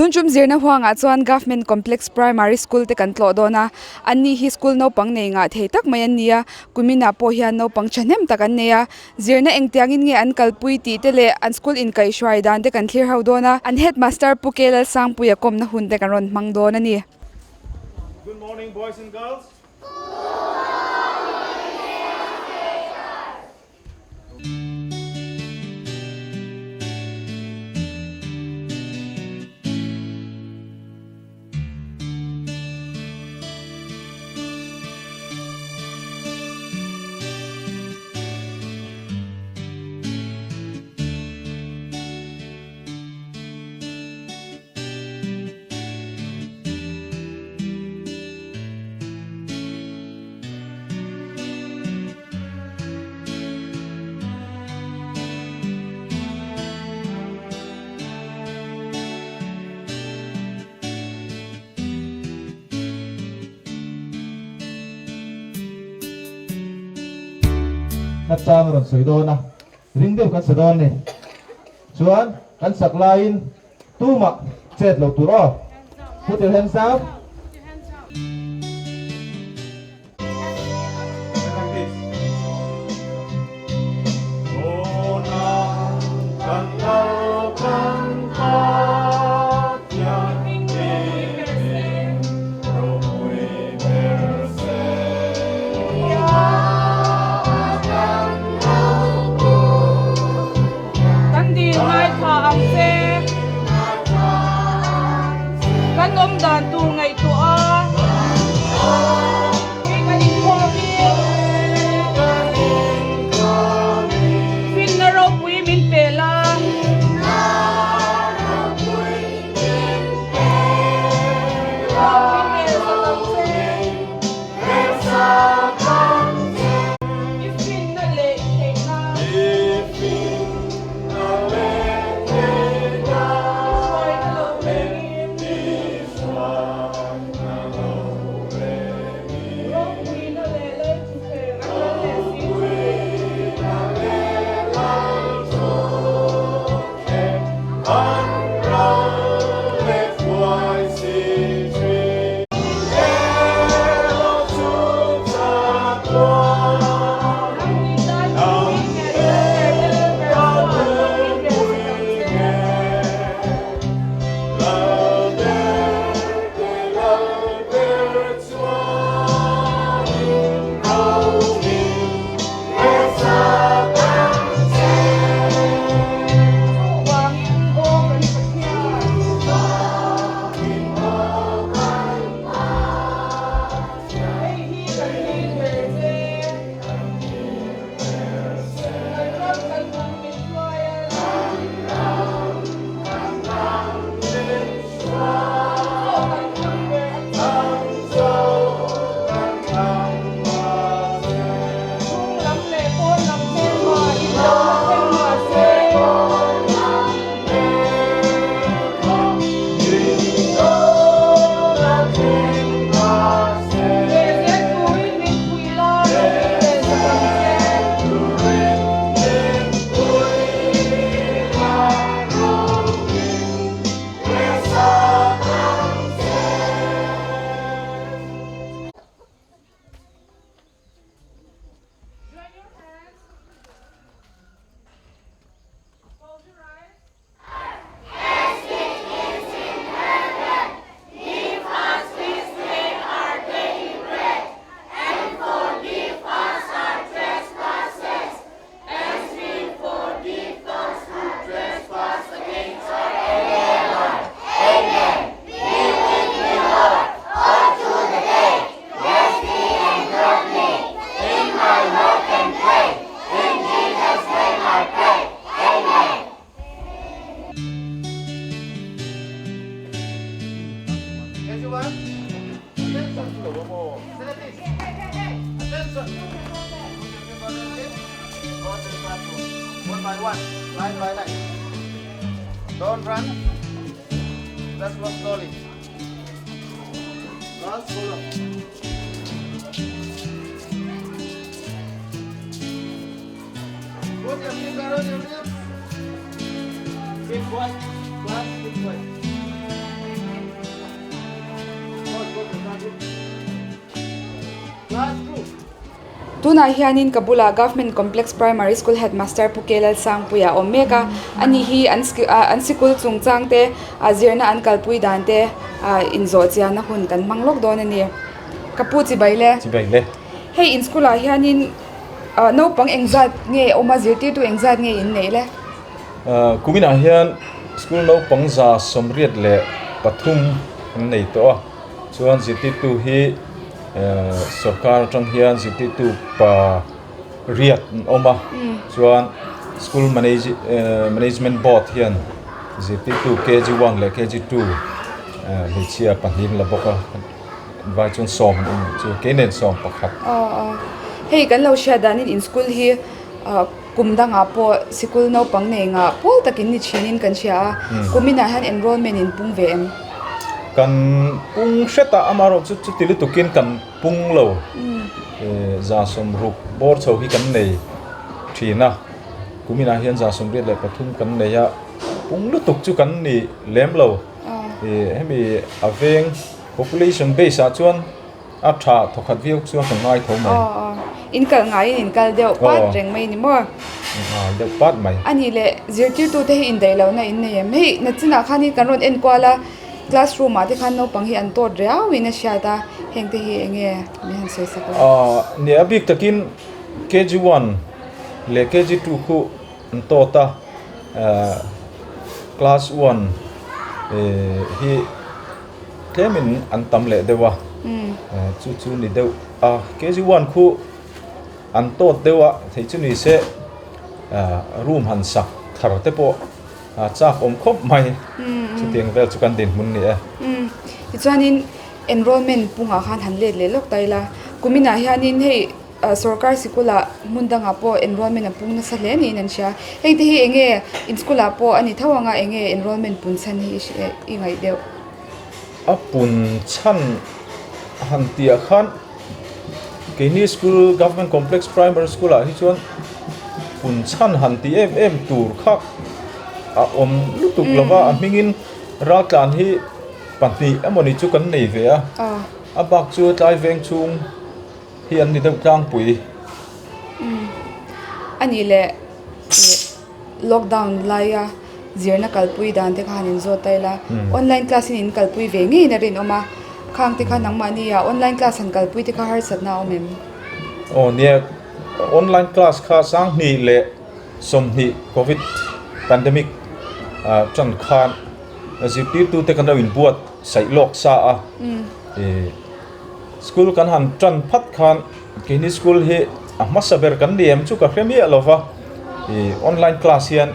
Tun tum zirna huangah chuan Government Complex Primary School te kan tlawh dawn a, an ni hi school naupang nei ngah thei tak mai an ni a, kuminah pawh hian naupang thahnem tak an nei a, zirna engtiangin nge an kalpui tih te leh an school inkaihhruai dan te kan thlir ho dawn a, an headmaster Pu K Lalsangpuia kawmna hun te kan rawn hmang dawn a ni. Good morning boys and girls. Hla chang a rawn sawi dawn a, ring deuh kan sa dawn a ni. Chuan kan sak laiin tumah chet loh tur aw. Put your hands up. Kan dil ngaithla ang che. Kan awm dan tur ngaihtuah a. Hi kan inkhawmin. Finna ropui min pe la. Ropui rel sak ang che. I finna leh theihna. I hruaina lo rengin. Ropuina leh Lalthuthleng a kal leh si thin. Hei hi kan dil ber che. Kan ram kan hnam min hruai a. Chaw kan thlang ber a che. Chhung lam leh pawn lam hmelma in lo la thleng mahse. Lehzel turin min pui la, lo min rel sak ang che. Join your hands. Close your eyes. Tunah hianin ka bulah Government Complex Primary School Headmaster Pu K Lalsangpuia a awm mek a, ani hi an an sikul chungchang te a zirna an kalpui dan te ah inzawh chianna hun kan hmang lawk dawn a ni. Ka pu chibai le. Chibai le. Hei in school ah hianin ah naupang engzat nge awm a zirtirtu engzat nge in neih le? Kuminah hian school naupang 183 an nei tawh a, chuan zirtirtu hi sorkar atang hian zirtirtu pa riat an awm a, chuan school management board hian zirtirtu KG1 leh KG2 hmeichhia pahnih an la bawk a, vai chuan sawm an awm chu keinen sawm pakhat. Hei kan lo hriat danin in school hi. Kum dangah pawh sikul naupang nei ngah pawl takin ni thinin kan hria a, kuminah hian enrollment in pung ve em? Kan pung hret a, amaherawh chu chuti lutukin kan pung lo. 60 bawr chho hi kan nei thin a, kuminah hian 83 kan nei a, pung lutuk chu kan ni lem lo. Hemi a veng population base ah chuan A tha thawkhat viau chuan ka ngai tho mai. Aw aw, in kal ngaiin in kal deuh pat reng mai ni maw? Ngai deuh pat mai. A nih leh zirtirtute hi indaih lohna in nei em? Hei nachinah khan hi kan rawn enkual a, classroom ah te khan naupang hi an tawt riau in a hriat a, heng te hi eng nge min han sawi sak la? Aw nia a bik takin KG1 leh KG2 khu an tawt a, class one hi Tlemin an tam leh deuh a, chu chu ni deuh a, KG one khu an tawt deuh a, theih chu ni se room han sak thar te pawh chak awm khawp mai, chutiang vel chu kan dinhmun ni e. Tichuanin enrollment pungah khan han let leh lawk ta ila, kuminah hianin hei Sorkar sikulah hmun dangah pawh enrollment a pung nasa hle niin an hria. Hei te hi enge in school ah pawh a ni tho anga enge enrollment pun chhan hi i ngaih deuh? A pun chhan han tih ah khan keini school Government Complex Primary School ah hi chuan pun chhan han tih em em tur kha a awm lutuk lo va, a hmingin raltlan hi pahnih emawni chu kan nei ve a, a bak chu tlai veng chhung. Hi an ni deuh tlangpui. Umm a nih leh ih lockdown laia zirna kalpui dan te kha han inzawt ta ila online class in in kalpui ve ngeiin a rinawm a khang te kha nangmahni ah online class han kalpui te kha harsatna a awm em? Aw nia online class kha 2020 covid pandemic tan khan zirtirtu te kan lo inbuat saih lawk sa a ih. School kan han tan phat khan keini school hi a hmasa ber kan ni em chu ka hre miah lo va, ih online class hian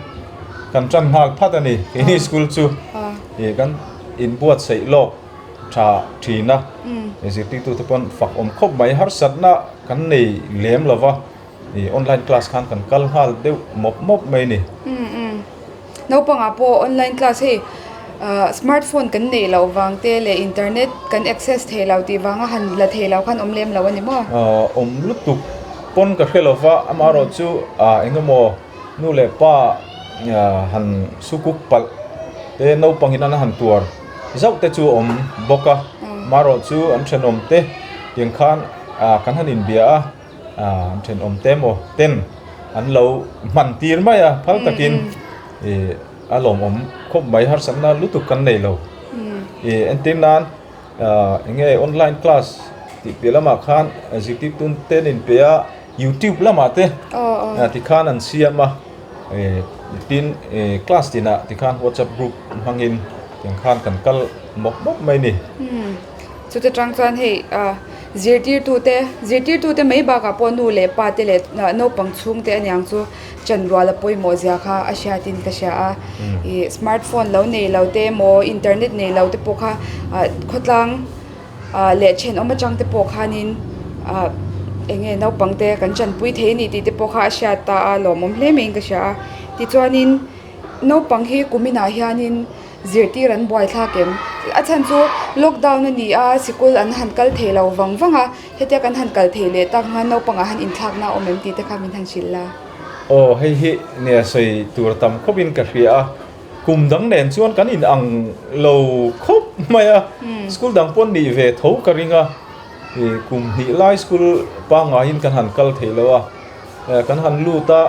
kan tan nghal phat a ni keini school chu ih kan inbuatsaih lawk tha thin a, zirtirtu te pawn fak awm khawp mai harsatna kan nei lem lo va, ih online class khan kan kal nghal deuh mawp mawp mai a ni. Naupangah pawh online class hei ah smartphone kan neih loh vang te leh internet kan access thei lo tih vanga han la thei lo khan awm lem lo a ni maw? Ah awm lutuk pawn ka hre lo va, amaherawh chu ah eng emaw nu leh pa ah han sukuk palh te naupangin an han tuar zauh te chu a awm bawk a, amaherawh chu an thenawm te tiang khan ah kan han inbia a. An thenawm te emaw ten an lo hman tir mai a phal takin ih a lawmawm khawp mai harsatna lutuk kan nei lo ih entir nan ah eng nge online class tih piah lamah khan zirtirtu te an inpe a youtube lamah te tikhan an siam a ih tin ih class tinah tikhan whatsapp group hmangin tiang khan kan kal mawp mawp mai a ni. Chuta tang chuan hei ah zirtirtute zirtirtute mai bakah pawh nu leh pa te leh naupang chhungte aniang chu chanrual a pawimawh zia kha a hriatin ka hria a ih smartphone lo nei lo te emaw internet nei lo te pawh kha ah khawtlang ah leh thenawm atang te pawh khanin ah eng nge naupang te kan chanpui thei a ni tih te pawh kha a hriat ta a lawmawm hle maiin ka hria a tichuanin naupang hi kuminah hianin. Zirtir an buai thlak em? A chhan chu lockdown a ni a, sikul an han kal thei lo vang vang a, hetia kan han kal thei leh tak khan naupangah han inthlakna a awm em tih te kha min han hrilh la. Aw hei hi nia sawi tur tam khawpin ka hria a, kum dang nen chuan kan in ang lo khawp mai a, school dang pawh nih ve tho ka ring a, Ih kum hnih lai school pangaiin kan han kal thei lo a, kan han lut a,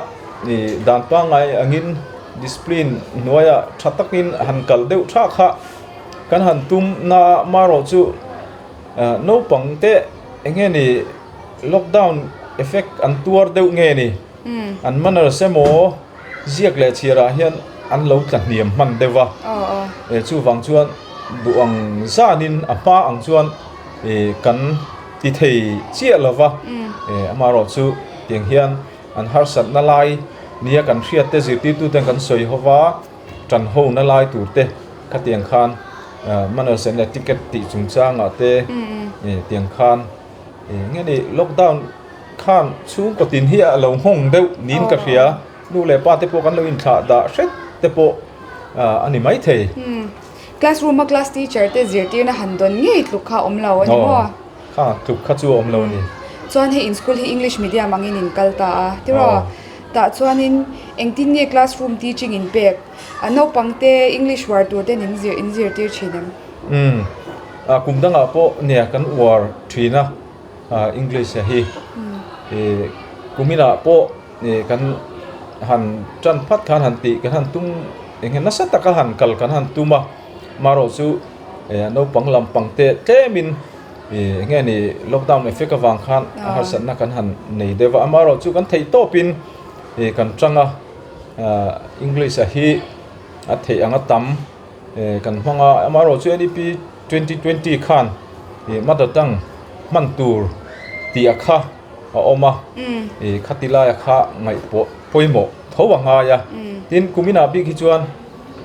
ih dan pangai angin discipline hnuaiah tha takin han kal deuh tha kha kan han tum na marawh chu naupang te eng nge ni lockdown effect an tuar deuh nge ni an manners emaw ziak leh chhiarah hian an lo tla hniam hman deuh a, chuvang chuan duh ang zanin a hma ang chuan. Ih kan ti thei chiah lo va, ih amaherawhchu tiang hian an harsatna lai nia kan hriat te zirtirtu ten kan sawi ho va, tan ho na lai tur te khatiang khan manners and etiquette tih chungchangah te ih tiang khan ih nge ni lockdown khan chhungkaw tin hi a lo nghawng deuh niin ka hria, nu leh pa te pawh kan lo inthlah dah hret te pawh a ni maithei. Classroom a class teacher te zirtirna han dawn ngei tluk kha awm lo a ni maw? Kha tluk kha chu awm lo a ni. Chuan hei in school hi English medium angin in kal ta a tiraw? Tah chuanin engtin nge classroom teaching in pek? A naupang te English uar tur ten in zir in zirtir thin em? Umm a kum dangah pawh nia kan uar thin a English a hi ih kuminah pawh Ih kan han tan phat khan han tih kan han tum eng nge nasa taka han kal kan han tum a marawh chu eh naupang lampang te tlemin ih eng nge ni lockdown effect avang khan a harsatna kan han nei deuh a amaherawh chu kan theih tawpin ih kan tang a ah english a hi a theih anga tam eh kan hmang a amaherawh chu N E P 2020 khan ih mother tongue hman tur tih a kha. a awm a, ih khati laia kha ngaihpawh pawimawh tho a ngai a, tin kuminah bik hi chuan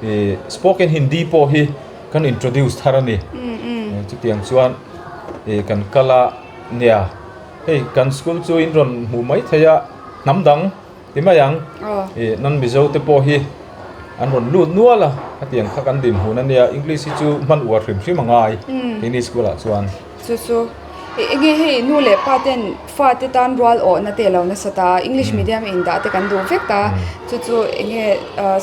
ih spoken Hindi pawh hi kan introduce thar a ni, chutiang chuan ih kan kal a nia, hei kan school chu in rawn hmuh mai thei a hnam dang ti mai ang, ih non Mizo te pawh hi an rawn lut nual a, khatiang kha kan dinhmun a nia, English hi chu hman uar hrim hrim a ngai keini school ah chuan. Chu chu enge hei nu leh pa ten fa te tan rual awhna te alo nasa ta English medium a indah te kan duh vek ta chu chu enge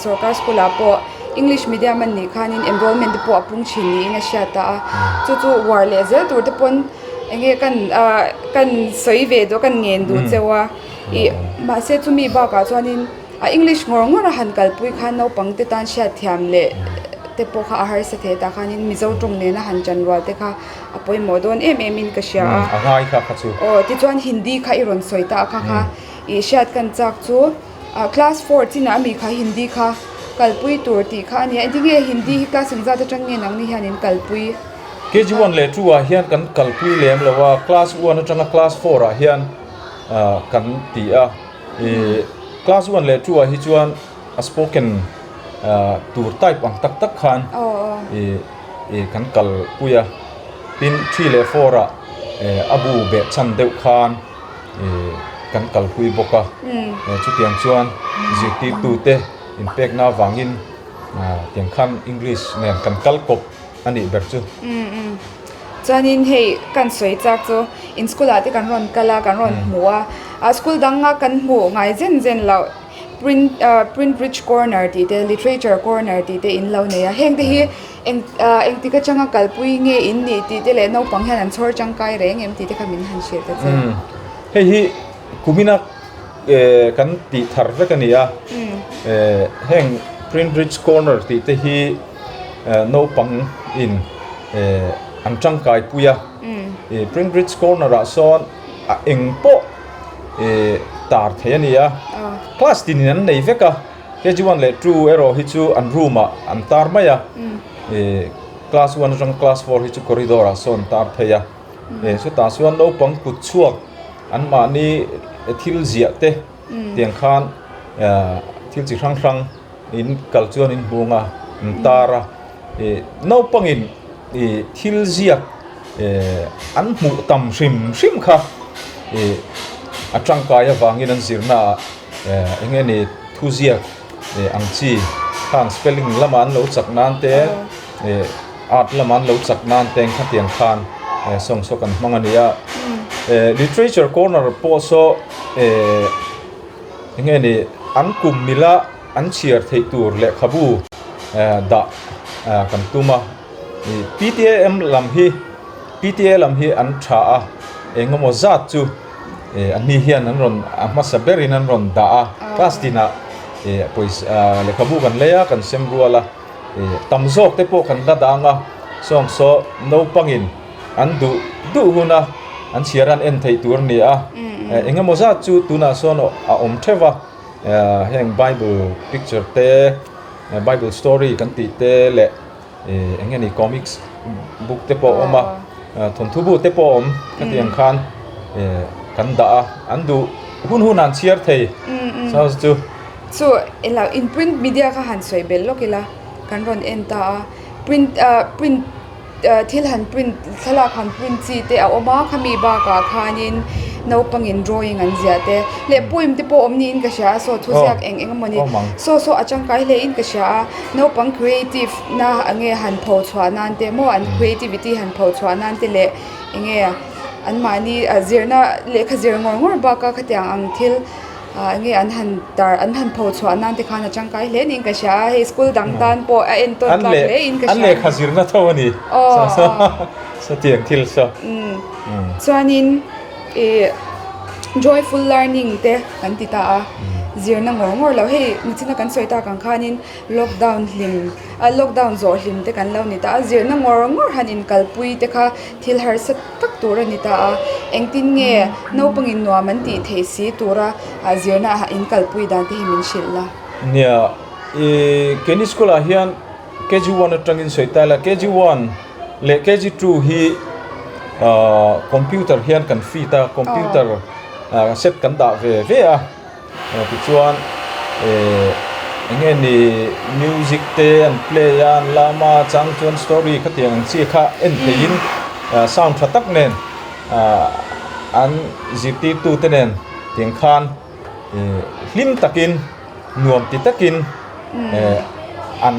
sorkar school ah pawh English medium a nih khanin enrollment te pawh a pung thin niin a hriat ta a chu chu uar leh zel tur te pawn enge kan ah kan sawi ve duh a kan ngen duh cheu a ih mahse chumi bakah chuanin a English ngawr ngawr a han kalpui khan naupang te tan hriatthiam leh te pawh kha a harsa thei tah khanin Mizo tawng nena han ṭan rual te kha. a pawimawh dawn em em in ka hria a. A ngai kha kha chu. Aw tichuan Hindi kha i rawn sawi ta a kha kha i hriat kan chak chu class four chinah ami kha Hindi kha kalpui tur tih kha a nia engtin nge Hindi hi class engzat atang nge nangni hian in kalpui? KG one leh two ah hian kan kalpui lem lo a class one atanga class four ah hian kan ti a ih class one leh two ah hi chuan a spoken tur type ang tak tak khan ih ih kan kalpui a tin three leh four ah eh a bu beh chhan deuh khan ih kan kalpui bawk a chutiang chuan zirtirtu te inpekna avangin ah tiang khan english nen kan kal kawp a nih ber chu. Chuanin hei kan sawi chak chu in school ah te kan rawn kal a kan rawn hmu a ah school danga kan hmuh ngai zen zen loh. Print ah print rich corner tih te literature corner tih te in lo nei a heng te hi eng ah engtik atanga kalpui nge in nih tih te leh naupang hian an chhawr tangkai reng em tih te kha min han hrilh ta che. Umm hei hi kumina eh kan tih thar vek a ni a eh heng print rich corner tih te hi eh naupang in eh an tangkai pui a ih print rich corner ah sawn a eng pawh ih tar thei a ni a class tin in an nei vek a kg one leh two erawh hi chu an room ah an tar mai a ih class one atang class four hi chu corridor ah sawn an tar thei a ih chutah chuan naupang kut chhuak an mahni thil ziah te tiang khan ah thil chi hrang hrang in kal chuan in hmung a an tar a ih naupang in ih thil ziak eh an hmuh tam hrim hrim kha ih a tangkai avangin an zirna ah eh eng nge ni thu ziak eh ang chi khang spelling lamah an lo chak nan te eh art lamah an lo chak nan te khatiang khan eh sawng saw kan hmang a ni a eh literature corner pawh saw eh eng nge ni an kum mila an chhiar theih tur lehkhabu eh dah ah kan tum a. Ih PTAM lam hi PTA lam hi an tha a. Engemaw zat chu anni hian an rawn a hmasa berin an rawn dah a, class tinah pawisa lehkhabu kan lei a, kan sem rual a, tam zawk te pawh kan la dang a, sawng saw naupangin an duh duh hun a, an chhiar an en theih tur a ni a, engemaw zat chu tunah sawn a awm theuh a, heng bible picture te bible story kan tih te leh. Eng nge ni comics book te pawh a awm a thawnthu bu te pawh a awm khatiang khan kan dah a an duh hun hun an chhiar thei saws chu. Chu eng in print media kha han sawi belh lawk ila kan rawn en ta a print ah print thil han print thlalak han print chi te a awm a khami bakah khanin naupangin drawing an ziah te leh poem te pawh awm niin ka hria a saw thuziak eng eng emawni saw saw a tangkai hle in ka hria a naupang creative na enge han pho chhuah nan te maw an creativity han pho chhuah nan te leh enge anmahni a zirna lehkha zir ngawr ngawr baka khatiang ang thil ah enge an han tar an han pho chhuah nan te khan a tangkai hle niin ka hria a hei school dang tan pawh a entawn tlak hle in ka hria an lehkha zirna tho a ni satiang thil saw chuanin ih joyful learning te kan ti ta a zirna ngawr ngawr lo hei nichina kan sawi tak ang khanin lockdown hlim ah lockdown zawh hlim te kan lo ni ta a zirna ngawr ngawr han inkalpui te kha thil harsa tak tur a ni ta a engtin nge naupangin nuam an tih theih si tura ah zirna ah inkalpui dan te hi min hrilh la. Nia ih keini school ah hian KG one atangin sawi ta ila KG one leh KG two hi ah computer hian kan feed a computer ah set kan dah ve ve a. Tichuan eh eng nge ni music te an play a an lam a chang chuan story khatiang ang chi kha en theihin sound tha tak nen ah an zirtirtu te nen tiang khan eh hlim takin nuam ti takin eh an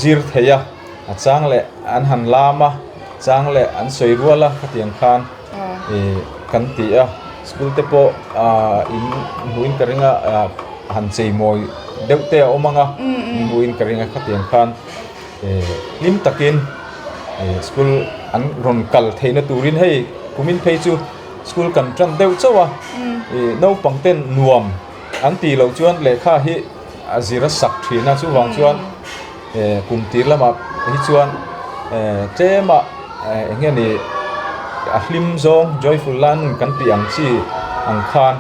zir thei a a chang leh an han lam a chang leh an sawi rual a khatiang khan. Ih kan ti a school te pawh ah in hmuhin ka ring a ah han chei mawi deuh te a awm ang a hmuhin ka ring a khatiang khan eh hlim takin eh school an rawn kal theihna turin hei kumin phei chu school kan tan deuh chauh a ih naupang ten nuam an tih loh chuan lehkha hi a zir a sak thin a chuvang chuan eh kum tir lamah hi chuan eh tlem ah eh eng nge ni a hlim zawng joyful learning kan tih ang chi ang khan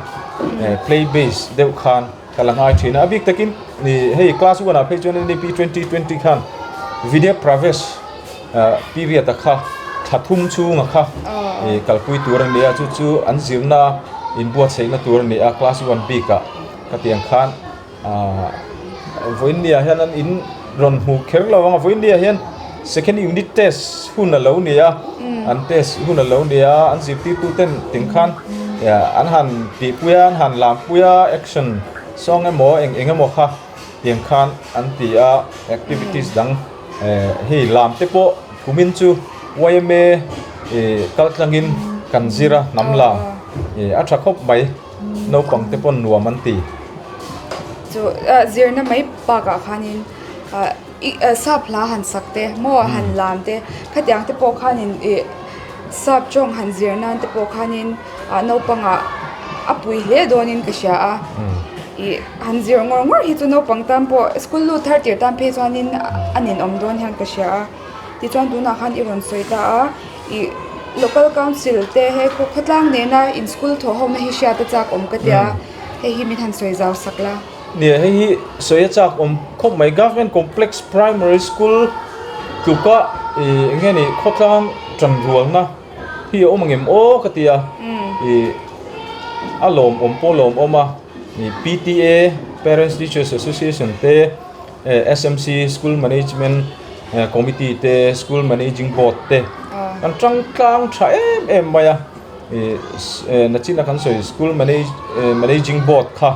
eh play base deuh khan ka la ngai thin a a bik takin ih hei class one ah phei chuan N E P 2020 khan video pravesh ah period a kha thla thum chhunga kha ih kalpui tur a ni a chu chu an zirna inbuatsaihna tur a ni a class one bik ah ka tih ang khan. Ahh vawiinni ah hian an in rawn hmuh kher lo ang a vawiinni ah hian second unit test hun a lo ni a an test hun a lo ni a an zirtirtu ten ting khan an han tihpui a an han lampui a action song emaw eng eng emaw kha tiang khan an ti a activities dang eh hei lam te pawh kumin chu yma ih kal tlangin kan zir a hnam lam ih a tha khawp mai. Naupang te pawn nuam an ti. Chu zirna mai bakah khanin sap hla han sak te maw han lam te khatiang te pawh khanin ih sap tawng han zir nan te pawh khanin naupangah a pui hle dawnin ka hria a ih han zir ngawr ngawr hi chu naupang tan pawh school lut thar tir tan phei chuanin a ninawm dawn hian ka hria a tichuan tunah khan i rawn sawi ta a. Ih local council te he khawtlang nena in school thawh ho na hi hriat a chak awm ka tia hei hi min han sawi zau sak la. Nia hei hi sawi a chak awm khawp mai government complex primary school tluka ih eng nge ni khawtlang tan rualna hi a awm ang em aw ka tia ih a lawmawm pawh a lawmawm a ih P_T_A parents teachers association te. SMC School Management Committee te School Managing Board te an tang tlang tha em em mai a ih nachina kan sawi School Managing Board kha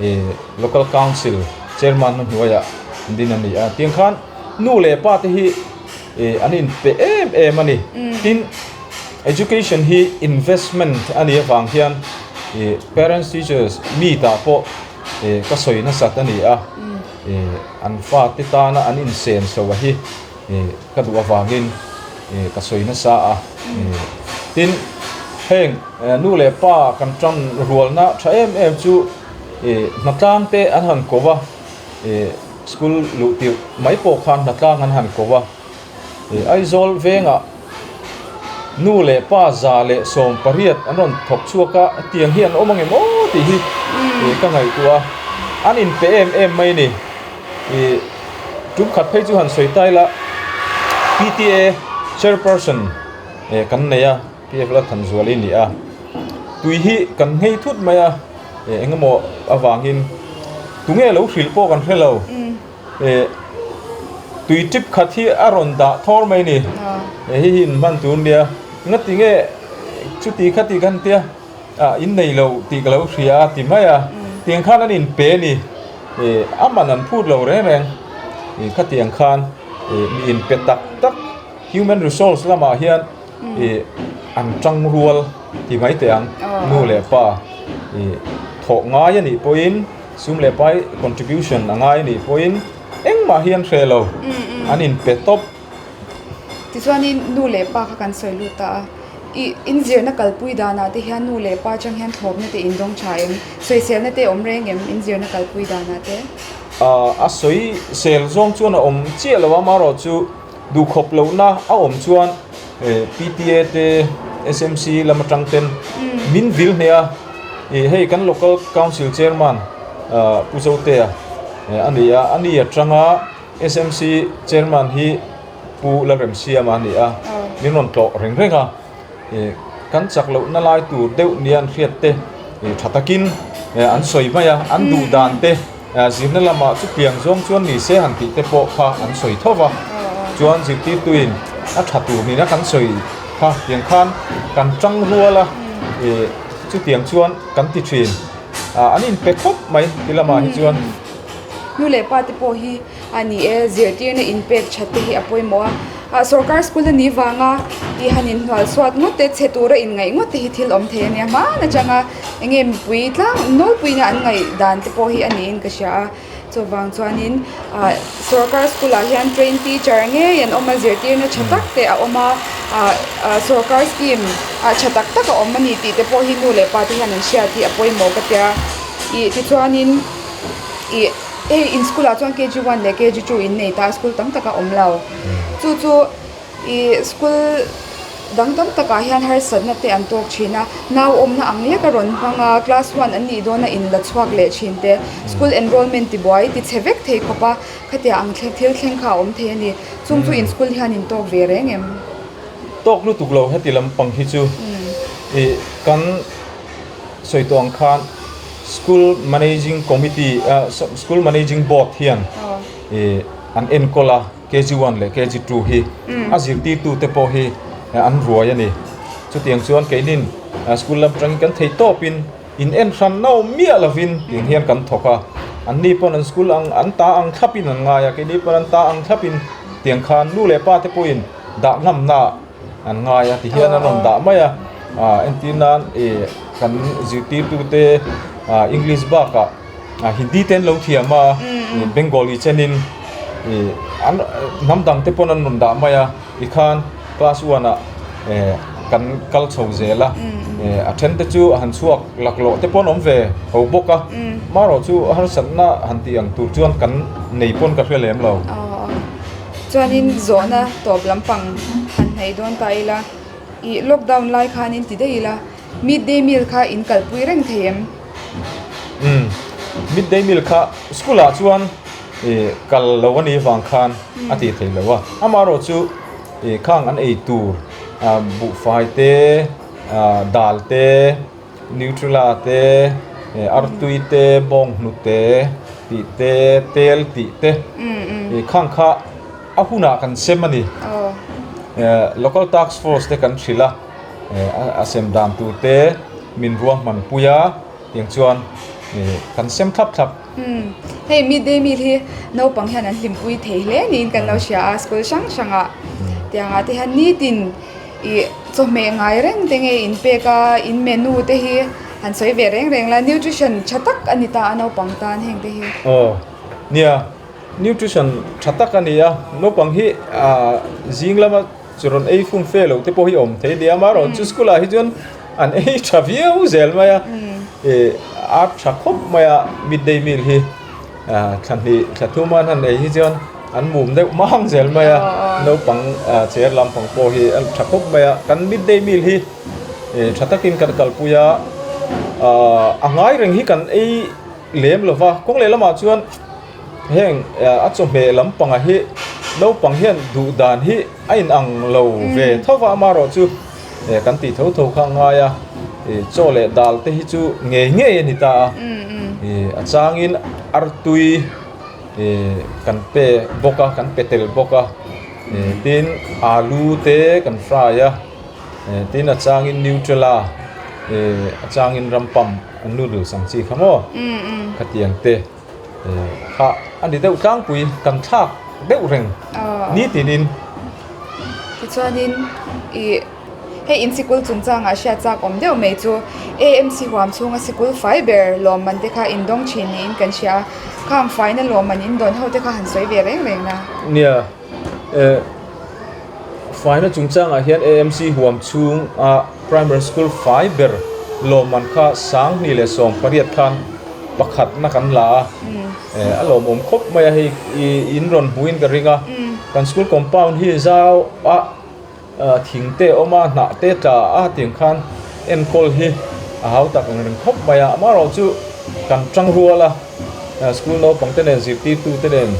ih Local Council Chairman na hnuaiah an din a ni a tiang khan nu leh pa te hi ih an inpe em em a ni tin Education hi investment a nih avang hian ih parents teachers meet ah pawh ih ka sawi nasat a ni a ih an fate tana an insen so a hi ih ka duh avangin ih ka sawi nasa a ih tin. Heng nu leh pa kan tan rualna tha em em chu hnatlang te an han ko va, school luh tirh mai pawh khan hnatlang an han ko va. Aizawl vengah nu leh pa 118 an rawn thawk chhuak a, tiang hi an awm ang em aw tih hi ka ngaihtuah a, an inpe em em mai a ni. Tum khat phei chu han sawi ta ila PTA chairperson kan nei a, PF Lalthanzuali a ni a, tui hi kan nghei thut mai a, engemaw avangin tunge lo hrilh pawh kan hre lo. Tui tip khat hi a rawn dah thawr mai ni. Hei hi in hman tur nia. Ngati nge chuti khati khan tia ah in nei lo tih ka lo hria a ti mai a. Tiang khan an in pe ni. A man an phut lo reng reng. Khatiang khan mi in pe tak tak human resource lamah hian an tang rual ti mai teh ang. Nu leh pa thawh ngai a nih pawhin. Sum leh pai contribution a ngai anih pawhin engmah hi an hreh lo, an inpe tawp. Tichuanin nu leh pa kha kan sawi lut ta a, i inzirna kalpui danah te hian nu leh pa atang hian thlawpna te indawng tha em? Sawiselna te awm reng em inzirna kalpui danah te? A sawi sel zawng chuan a awm chiah lo a, amaherawh chu duhkhawp lohna a awm chuan PTA te SMC lam atang ten min vil hneh a, ih hei kan local council chairman Pu Zotea a ni a, a ni atanga SMC chairman hi Pu Lalremsiama a ni a, min rawn tlawh reng reng a, ih kan chak lohna lai tur deuh nia an hriat te ih tha takin an sawi mai a, an duh dan te. Zirna lamah chutiang zawng chuan ni se han tih te pawh kha an sawi tho va, chuan zirtirtuin a tha tur nihna kan sawi kha tiang khan kan tang rual a, ih chutiang chuan kan ti thin. An inpe khawp mai ti lamah hi chuan. Nu leh pa te pawh hi a ni e, zirtirna inpek that te hi a pawimawh a. Sorkar school a nih vanga tih han inhnual chhuat ngawt te, chhe tura inngaih ngawt te hi thil awm thei a nia. Hmaan atanga eng nge mipui tlang nawlpuina an ngaih dan te pawh hi a niin ka hria a. Chuvang chuanin sorkar school ah hian train teacher ngei an awm a, zirtirna tha tak te a awm a, sorkar scheme tha tak tak a awm a ni tih te pawh hi nu leh pa te hian an hriat hi a pawimawh ka tia. Ih tichuanin ih. Hei in school ah chuan kg one leh kg two in nei ta a school tam tak a awm lo chu chu ih school dang tam takah hian harsatna te an tawk thin a nau awmna ang lek a rawn hmang a class one an nih dawn a in la chhuak leh thin te school enrollment ti buai ti chhe vek thei khawp a khatiang ang thleng thil thleng kha a awm thei a ni chung chu in school hian in tawk ve reng em. Tawk lutuk lo heti lampang hi chu ih kan. Sawi tawh ang khan School Managing Committee School Managing Board hian ih an enkawl a KG one leh KG two hi a zirtirtu te pawh hi an ruai a ni. Chutiang chuan keinin school lam atangin kan thei tawpin in en hran no miah lovin tiang hian kan thawk a, anni pawn an school ang an ta ang thlapin an ngai a, keini pawn an ta ang thlapin tiang khan nu leh pa te pawhin dah ngamna an ngai a tihian an rawn dah mai a ah entir nan ih kan zirtirtu te ah english bakah ah hindi te an lo thiam a ih bengali chenin ih an hnam dang te pawn an rawn dah mai a tikhan class one ah eh kan kal chho zel a eh a then te chu a han chhuak laklawh te pawn awm ve ho bawk a marawh chu harsatna han tih ang tur chuan kan nei pawn ka hre lem lo. Chuanin zawhna tawp lampang han hnaih dawn ta ila, ih lockdown lai khanin ti daih ila, midday meal kha in kalpui reng thei em? Umm, midday meal kha school ah chuan ih kal lo a nih vang khan a tih theih loh a, amaherawh chu ih khang an ei tur ah buhfai te ah dal te Nutrela te, artui te, bawnghnute tih te, tel tih te ih khang kha a hunah kan sem a ni. Local task force te kan hrilh a, a sem dan tur te min ruahman pui a, tiang chuan kan sem thlap thlap. Hei midday meal hi naupang hian an hlimpui thei hle niin kan lo hria a, school hrang hrangah tiangah te hian nitin Ih chawhmeh ngai reng te nge in pek a, in menu te hi han sawi ve reng reng la, nutrition tha tak a ni ta a naupang tan heng te hi. Aw nia, nutrition tha tak a ni a, naupang hi ah zing lama chu rawn ei fum fe lo te pawh hi a awm thei nia, amaherawhchu school ah hi chuan. an ei tha viau zel mai a ih a tha khawp mai a midday meal hi thla hnih thla thum a an han ei hi chuan an mum deuh mang zel mai a naupang chair lampang pawh hi a tha khawp mai a kan midday meal hi ih tha takin kan kalpui a ahh a ngai reng hi kan ei lem lo va kawng leh lamah chuan heng a chawhmeh lampangah hi naupang hian duh dan hi a inang lo ve tho va amaherawhchu eh kan tih tho tho kha a ngai a ih chaw leh dal te hi chu ngei ngei a ni ta a ih a changin artui ih kan pe bawk a kan pe tel bawk a ih tin alu te kan fry a eh tin a changin nutella ih a changin rampam noodles ang chi kha maw khatiang te eh kha a ni deuh tlangpui kan thlak deuh reng nitinin. Tichuanin ih hei in sikul chungchangah hriat chak awm deuh mai chu AMC huam chhunga sikul fai ber lawmman te kha in dawng thin niin kan hria a, khang faina lawmman in dawn ho te kha han sawi ve reng reng na. Nia, eh faina chungchangah hian AMC huam chhunga primary school fai ber lawmman kha sanghnih leh 18 khan pakhatna kan la a. Eh a lawmawm khawp mai a hei ih in rawn hmuhin ka ring a kan school compound hi zau a thing te a awm a hnah te tla a tiang khan enkawl hi a hau tak ang reng khawp mai a amaherawhchu kan tang rual a school naupang te nen zirtirtu te nen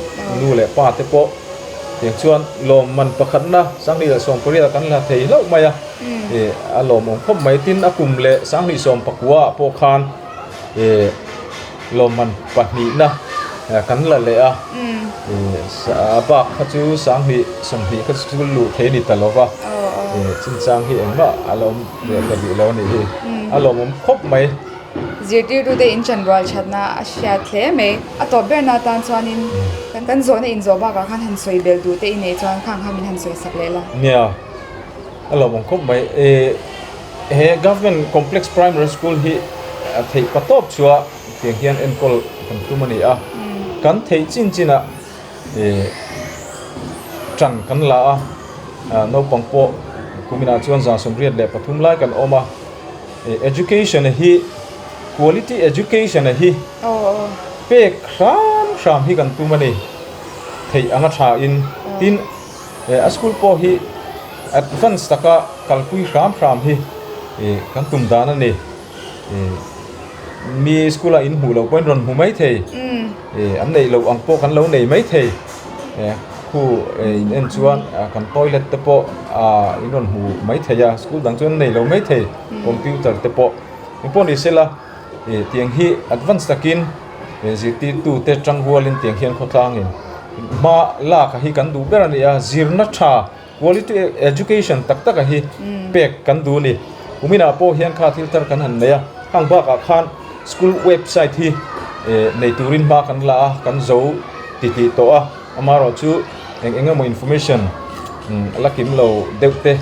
nu leh pa te pawh tiang chuan lawmman pakhatna 2018 ah kan la thei hlauh mai a ih a lawmawm khawp mai tin a kum leh 2019 ah pawh khan ih. Lawmman pahnihna kan la leh a, a bak kha chu 20 20 kha chu luh thei a ni ta lo va, chinchang hi engmah a lo awm leh ta rih lo a nih hi, a lawmawm khawp mai. Zirtirtute in chanrual thatna a hriat hle mai. A tawp berna atan chuanin kan zawhna inzawh bakah khan han sawi belh duh te i neih chuan khang kha min han sawi sak leh la. Nia, a lawmawm khawp mai. He Government Complex Primary School hi theih pa tawp chua tiang hian enkawl kan tum a ni a, kan theih chin chinah ih tan kan la a, naupang pawh kuminah chuan 183 lai kan awm a, ih education hi quality education hi pek hram hram hi kan tum a ni, theih anga tha in tin. A school pawh hi advance taka kalpui hram hram hi kan tum dan a ni. Mi school ah in hmuh loh pawhin rawn hmu mai thei. An neih loh ang pawh kan lo nei mai thei. Khu in en chuan kan toilet te pawh in rawn hmu mai thei a, school dang chuan an nei lo mai thei computer te pawh. Engpawh ni sela tiang hi advance takin Zirtirtute tangrualin tiang hian khawtlangin hma lak a hi kan duh ber a ni a, zirna tha quality education tak tak a hi pek kan duh a ni. Kuminah pawh hian kha thil thar kan han nei a, hang bakah khan school website hi nei turin hma kan la a, kan zo titih tawh a, amaherawhchu eng eng emaw information la kim lo deuh te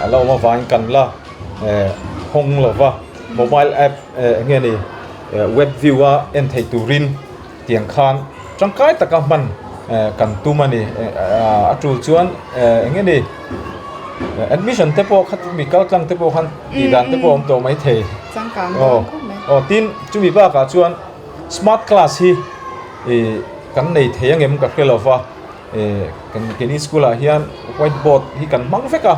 a la awm avangin kan la hawng lo va, mobile app eng nge ni. Web view a en theih turin tiang khan tangkai taka hman kan tum a ni. A tul chuan eng nge ni admission te pawh kha mi kal tlang te pawh khan tih dan te pawh a awm tawh mai thei. Aw tin chumi bakah chuan smart class hi ih kan nei thei angem ka hre lo va ih kan keini school ah hian white board hi kan hmang vek a.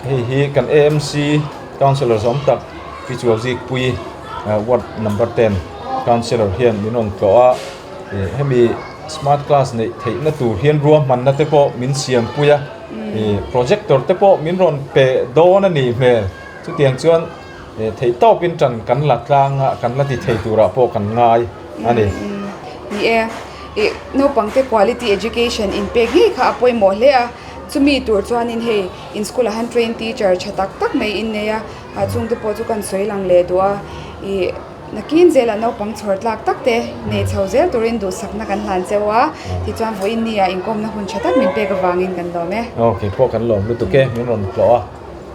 Hei hi kan AMC councillor zawm tak Pi Chuauzik Pui ward number 10 councillor hian min rawn tlawh a, ih hemi smart class neih theihna tur hian ruahmanna te pawh min siam pui a, ih projector te pawh min rawn pe dawn a nih hmel chutiang chuan ih theih tawpin tan kan la tlang a kan la ti thei turah pawh kan ngai a ni. Ni e, ih naupangte quality education inpek ngei kha a pawimawh hle a. Chumi tur chuanin hei in school ah hian train teacher tha tak tak mai in nei a, ah chungte pawh chu kan sawi lang leh duh a, ih nakin zelah naupang chhawr tlak tak te nei chho zel turin duhsakna kan hlan cheu a, tichuan vawiin ni ah inkawmna hun tha tak min pek avangin kan lawm e. Aw keipawh kan lawm lutuk e, min rawn tlawh a,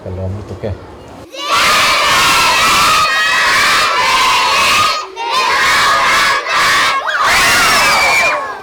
ka lawm lutuk e.